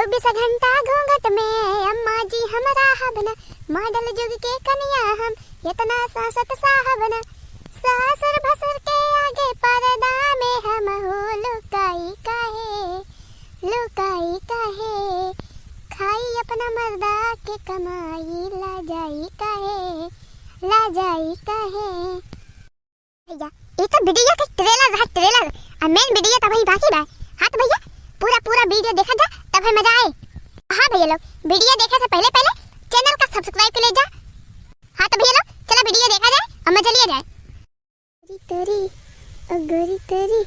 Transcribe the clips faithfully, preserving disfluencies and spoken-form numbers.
चउबीस घंटा घूंघट में अम्मा जी हम रहब न, मॉडल जुग के कनिया हम, एतना साँसत सहब न। ससुर भसुर के आगे पर्दा में हम हो लुकाई काहे, लुकाई काहे। खाई अपना मर्दा के कमाई, ला जाई काहे, ला जाई काहे। भैया, ई तो वीडियो के ट्रेलर रहा, ट्रेलर। आ मेन वीडियो तो वही बाकी बा। हाँ तो भैया, पूरा, पूरा वीडियो देखा जा, तब है मजा आए। हाँ भैया लोग, वीडियो देखे से पहले, पहले चैनल का सब्सक्राइब कर ले जा। हाँ तो भैया लोग, चला वीडियो देखा जाए और मजा लिया जाए। गोरी तोरी, ओ गोरी तोरी,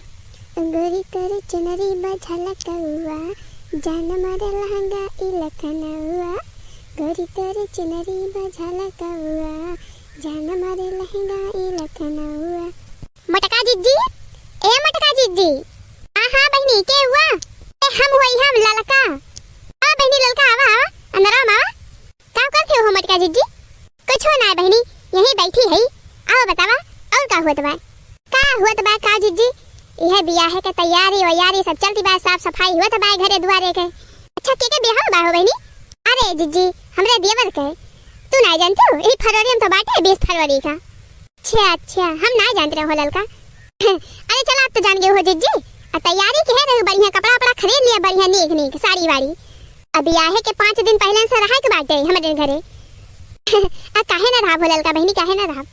ओ गोरी तोरी चुनरी बा झलकउआ, जान मारे लहंगा ई लखनउआ। गोरी तोरी चुनरी बा झलकउआ, जान मारे लहंगा ई लखनउआ। मोटका जिज्जी, ए मोटका जिज्जी। हाँ, हाँ बहिनी, के हुआ? ए, हम हुई, हम ललका। आ बहिनी ललका, आवा, आवा, अंदर आवा, आवा। का करत हो मोटका जिज्जी? कुछो ना बहिनी, यहीं बैठी है। आवा बतावा, और का हुआ बा? का हुआ बा का जिज्जी? यह बियाह के तैयारी वैयारी सब चलती बा, साफ सफाई हुआ बा घरे दुआरे के। अच्छा, के के बियाह बा हो बहिनी? अरे जिज्जी, हमरे देवर के। तू ना जानते हो, ई फरवरी में तो बाटे, बीस फरवरी का। अच्छा, अच्छा, हम ना जानते रहो ललका। अरे चला, आप तो जान गए हो जिज्जी। आ तैयारी के है रही, बढ़िया कपड़ा वपड़ा खरीद लिया, बढ़िया नीक नीक साड़ी वाड़ी। अब बियाहे के पाँच दिन पहले से रहा के बाटे हमरे घरे। आ काहे ना रहब हो ललका बहिनी, काहे ना रहब?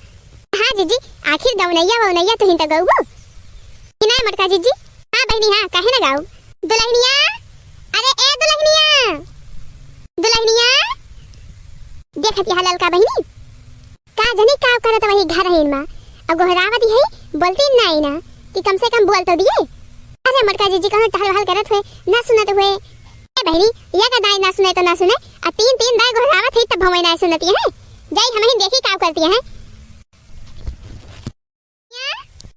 हाँ जिज्जी, आखिर गवनैया ववनैया तुहिन तो गउबो कि ना मोटका जिज्जी? हाँ बहिनी, हाँ, काहे ना गाउब? दुलहनिया, अरे ए दुलहनिया, दुलहनिया, देखत यहाँ ललका बहिनी, का जनी का करत वही घर है इनमा। अब गोहरावत ही है, बोलती नहीं ना कि कम से कम बोल तो दिए। अरे मोटका जिज्जी कौनो टहल वहल करत हुए, ना सुनत हुए। ए बहिनी, या का दाई ना सुने तो ना सुने, आ तीन तीन दाई गोहरावत है तब भवे ना सुनती है। जाई हम ही देखी का करती है।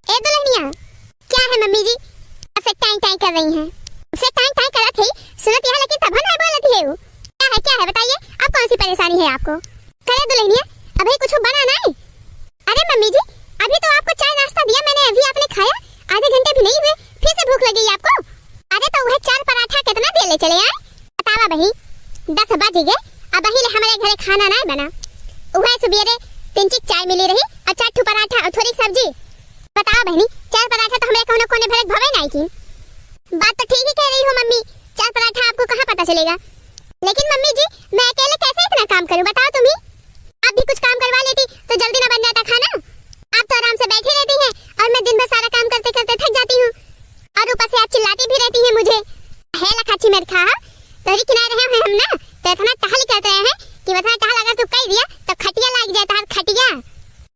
ए दुलहनिया, क्या है मम्मी जी? अब से टाई टाई कर रही हैं। अब से टाई टाई करत है, सुनत यहाँ लेकिन तब ना बोलत है वो। क्या है, क्या है बताइए, अब कौन सी परेशानी है आपको? करे दुलहनिया, अभी कुछ बना नहीं? अरे मम्मी जी, अभी तो आपको चाय नाश्ता दिया मैंने, अभी आपने खाया, आधे घंटे भी नहीं हुए, फिर से भूख लगी आपको? अरे तो वह चार पराठा कितना देर ले चले आए? बतावा बहिनी, दस बज गए, अबही ले हमरे घरे खाना नाय बना। उहे सुबेरे तीन चिक चाय मिली रही और चार ठो पराठा और थोड़ी सब्जी। बतावा बहिनी, चार पराठा तो हमरे कौनो कोने भरे भवे नाय की। बात तो ठीक ही कह रही हो मम्मी, चार पराठा आपको कहाँ पता चलेगा? लेकिन मम्मी जी, मैं अकेले कैसे इतना काम करूँ, बताओ तुम ही। आप भी कुछ काम करवा लेती तो जल्दी ना बन जाता खाना। आप तो आराम से बैठी रहती हैं और मैं दिन भर सारा काम करते करते थक जाती हूँ और ऊपर से आप चिल्लाती भी रहती हैं मुझे। हे लखाची मेरे खा, तोरी किनारे रहे हैं हम ना, तो इतना टहल करते रहे हैं कि इतना टहल अगर तू कह दिया तो खटिया लाग जाता है, खटिया।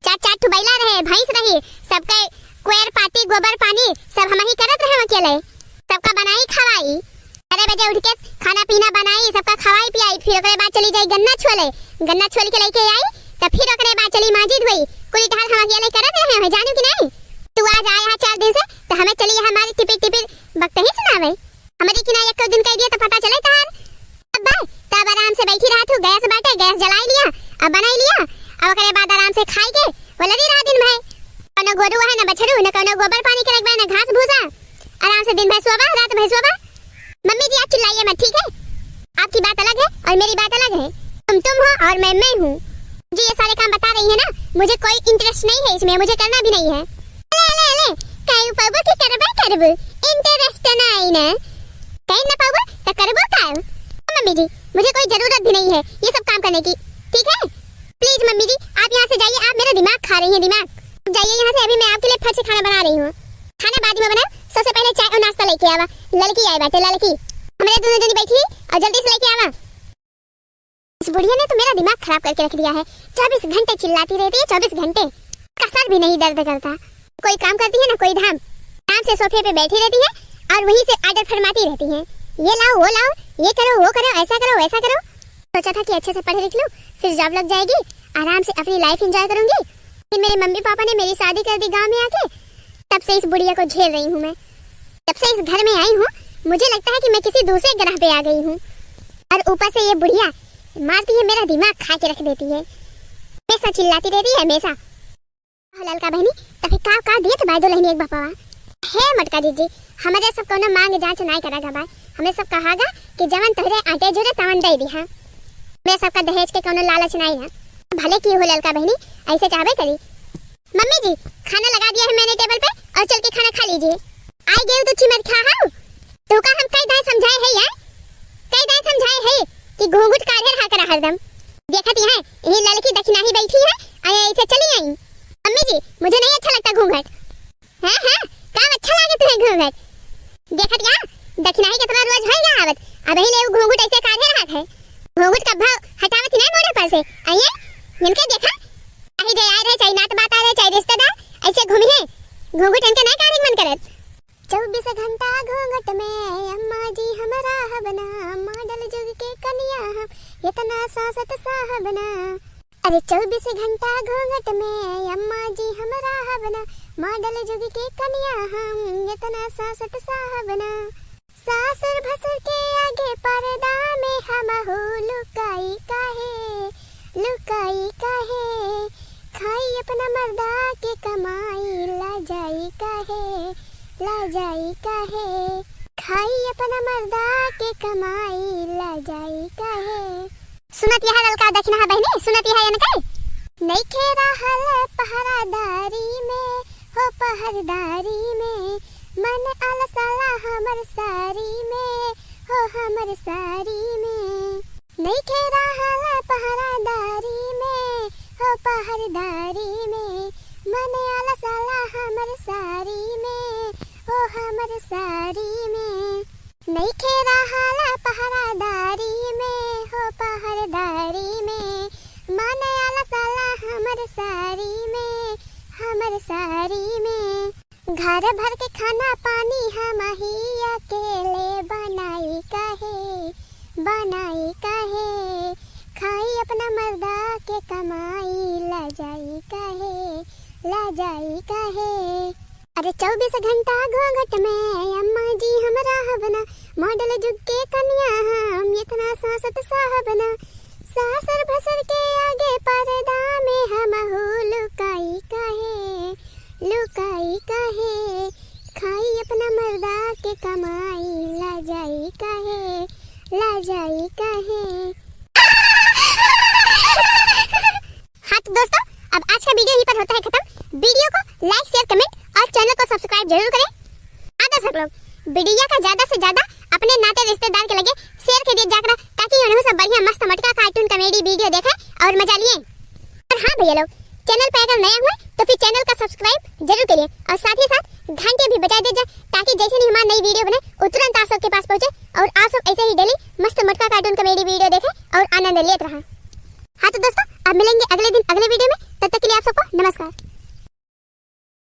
चार चार ठो बैला रहे, भैंस रही, सबके कोयर पाती, गोबर पानी सब हम ही करत रहे अकेले, सबका बनाई खवाई। अरे बजे उठ के खाना पीना बनाई, सबका खवाई पियाई, फिर ओकरे बाद चली जाई गन्ना छोले, गन्ना छोल के लेके आई, तो फिर ओकरे बाद चली मांजी धोई। कुल टहल हम अकेले करत रहे हैं, जानू कि नहीं? तू आज आया है चार दिन से, तो हमें चली हमारी टिपिर टिपिर बकते ही सुनावे। हमारी किनारे एक दिन कह दिया तो पता चले तहार। अब भाई, तब आराम से बैठी रहा तू, गैस बाटे, गैस जलाई लिया, अब बनाई लिया, अब ओकरे बाद आराम से खाई के वो लड़ी रहा दिन भर। कोनो गोरू है ना बछरू, ना कोनो गोबर पानी करे के बा, ना घास भूसा, आराम से दिन भर सोवा, रात भर सोवा। मम्मी जी, आप चिल्लाइए मत, ठीक है? आपकी बात अलग है और मेरी बात अलग है। तुम तुम हो और मैं मैं हूँ। मुझे ये सारे काम बता रही है ना, मुझे कोई इंटरेस्ट नहीं है इसमें, मुझे करना भी नहीं है। अले, अले, अले, कायू पाबो की करबे करबो, इंटरेस्ट नहीं ना। कहीं ना पाबो तो करबो कायू। मम्मी जी, मुझे कोई जरूरत भी नहीं है ये सब काम करने की, ठीक है? प्लीज मम्मी जी, आप यहाँ से जाइए, आप मेरा दिमाग खा रही हैं, दिमाग। जाइए यहाँ से, अभी मैं आपके लिए फट से खाना बना रही हूँ। खाना बाद में बनाओ, सबसे पहले चाय और नाश्ता लेके आवा। ललकी आई बाटे, ललकी। हमरे दोनों जनी बैठी और जल्दी से लेके आवा। इस बुढ़िया ने तो मेरा दिमाग खराब करके रख दिया है। चौबीस घंटे चिल्लाती रहती है, चौबीस घंटे। का सर भी नहीं दर्द करता। कोई काम करती है ना कोई धाम। आराम से सोफे पे बैठी रहती है और वहीं से ऑर्डर फरमाती रहती है, ये लाओ, वो लाओ, ये करो, वो करो, ऐसा करो, वैसा करो। सोचा था कि अच्छे से पढ़ लिख लूँ, फिर जॉब लग जाएगी, आराम से अपनी लाइफ एंजॉय करूंगी। फिर मेरे मम्मी पापा ने मेरी शादी कर दी गांव में आके। तब से इस बुढ़िया को झेल रही हूँ मैं। जब से इस घर में आई हूँ, मुझे लगता है कि मैं किसी दूसरे ग्रह पे आ गई हूँ। और ऊपर से ये बुढ़िया मारती है, मेरा दिमाग खा के रख देती है, हमेशा चिल्लाती रहती है, हमेशा। ललका बहिनी, तभी का का देत बाय दुलहनी एक बपवा। हे मोटका जीजी, हमरे सब कौनो मांग जांच नाय करा गा बाय। हमें सब कहा गा कि जवन तोहरे आटे जुरे तवन दे दिहा। हमरे सबका दहेज के कौनो लालच नाई है। भले की हो ललका बहिनी, ऐसे चाहबे करी। मम्मी जी, खाना लगा दिया है मैंने टेबल पे और चल के खाना खा लीजिए। आई गेहूं तो छिमर खा हाउ। तोका हम कई दाए समझाए है यार, कई दाए समझाए है कि घूंघट काढ़े रहा करा हरदम। देखत यहाँ यही ललकी दखिनाही बैठी है, आए ऐसे चली आई। मम्मी जी, मुझे नहीं अच्छा लगता घूंघट। हाँ, हाँ, काम अच्छा लागे तुम्हें घूंघट। देखत का, दखिनाही के तोरा रोज होएगा आवत। अबही ले उ घूंघट ऐसे काढ़े रहत है। घूंघट कब भाव हटावत ही नहीं मोरे पर से। आइए, इनके देखा, चाहे जे आए रहे, चाहे नात बात आए रहे, चाहे रिश्तेदार, ऐसे घूमी है। घूंघट इनके नहीं काढ़े के मन करत। चउबीस घंटा घूंघट में अम्मा जी हम रहब ना, मॉडल जुग के कनिया हम, इतना सासत साहब ना। अरे चउबीस घंटा घूंघट में अम्मा जी हम रहब ना, मॉडल जुग के कनिया हम, इतना सासत साहब ना। सासुर भसुर के आगे पर्दा में हमहू लुकाई काहे, लुकाई काहे? खाई अपना मर्दा के कमाई, लाजाई काहे, लाजाई काहे? खाई अपना मर्दा के कमाई, लाजाई काहे? सुनत यह ललका दखिनहा बहिनी, सुनत यह इनके। नइखे रहल पहरादारी में, हो पहरदारी में, मन अलसाला हमर सारी में, हो हमर सारी में। नइखे रहल पहरादारी में, हो पहरदारी में, मन अलसाला हमर सारी में, हो हमर सारी में। नइखे रहल पहरादारी में, हो पहरदारी में, मन अलसाला हमर सारी में, हमर सारी में। घर भर के खाना पानी हमही अकेले बनाई काहे, बनाई काहे? खाई अपना मर्दा के कमाई, लाजाई काहे, लाजाई काहे? अरे चउबीस घंटा घूंघट में अम्मा जी हम रहब ना, मॉडल जुग के कनिया हम, इतना सासत साहब ना। सासुर भसुर के आगे पर्दा में हमहू लुकाई काहे, लुकाई काहे? खाई अपना मर्दा के कमाई, लाजाई काहे, लाजाई काहे? हाँ तो दोस्तों, अब आज का video यहीं पर होता है खत्म। Video को like, share, comment और channel को subscribe जरूर करें। हाँ दर्शक लोग, video का ज्यादा से ज्यादा अपने नाते रिश्तेदार के लगे share कर दिए जाकरा, ताकि उन्हें सब बढ़िया मस्त मटका cartoon comedy video देखे और मजा लिए। और हाँ भैया लोग, channel पे अगर नया हुए तो फिर channel का subscribe जरूर करिए और साथ ही साथ घंटी भी बजा दीजिए, ताकि जैसे ही हमारी नई video बने वो तुरंत आप सबके पास पहुँचे और आप सब ऐसे ही daily मस्त मटका cartoon comedy video देखें और आनंद लेते रहें। हाँ तो दोस्तों, अब मिलेंगे अगले दिन अगले video में।